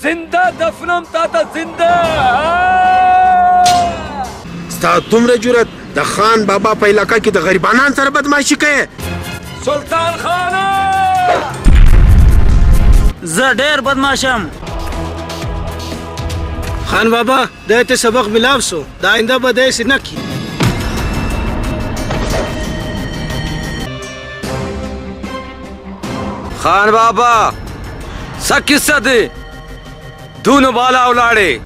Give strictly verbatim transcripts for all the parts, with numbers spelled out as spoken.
زنده دفنم تا ته زنده. ستا دومره جرأت د خان بابا په علاقه کی د غریبانان سره بدمعاشی کیې؟ سلطان خانه! زه ډیر بدمعاشم. خان بابا، دای ته سبق ملاو سو، د آینده به داسې نه کی. خان بابا، سه کیسه دی. دون بالا ولاړې.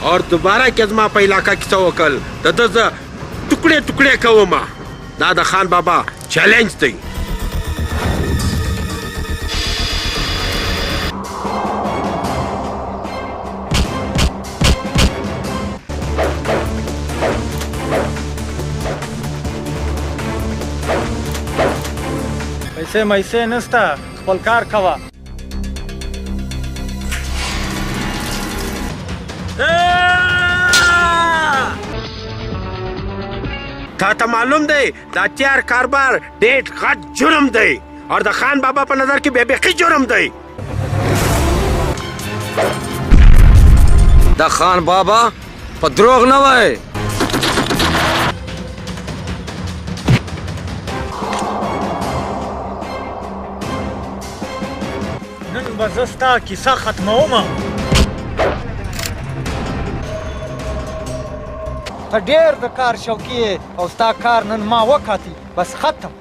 اور دوباره که زما په علاقه کیسه وکل، د ده زه ټوکڑې ټوکڑې کوم. دا د خان بابا چیلنج دی. پیسې میسې نسته، خپل کار کوه. تا ته معلوم دی، دا تیار کاربار ډېر غټ جرم دی. اور د خان بابا په نظر کی بې بیخي جرم دی. د خان بابا په دروغ نه وای. نن به زه ستا کیسه ختموم. ته ډېر د کار شوقي یې او ستا کار نن ما وکاتی. بس ختم.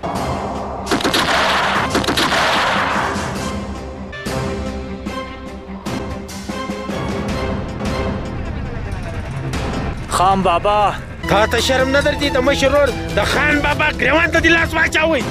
خان بابا. تا ته شرم نه درتی د مشر ورور د خان بابا ګریوان ته د لاس واچاوی؟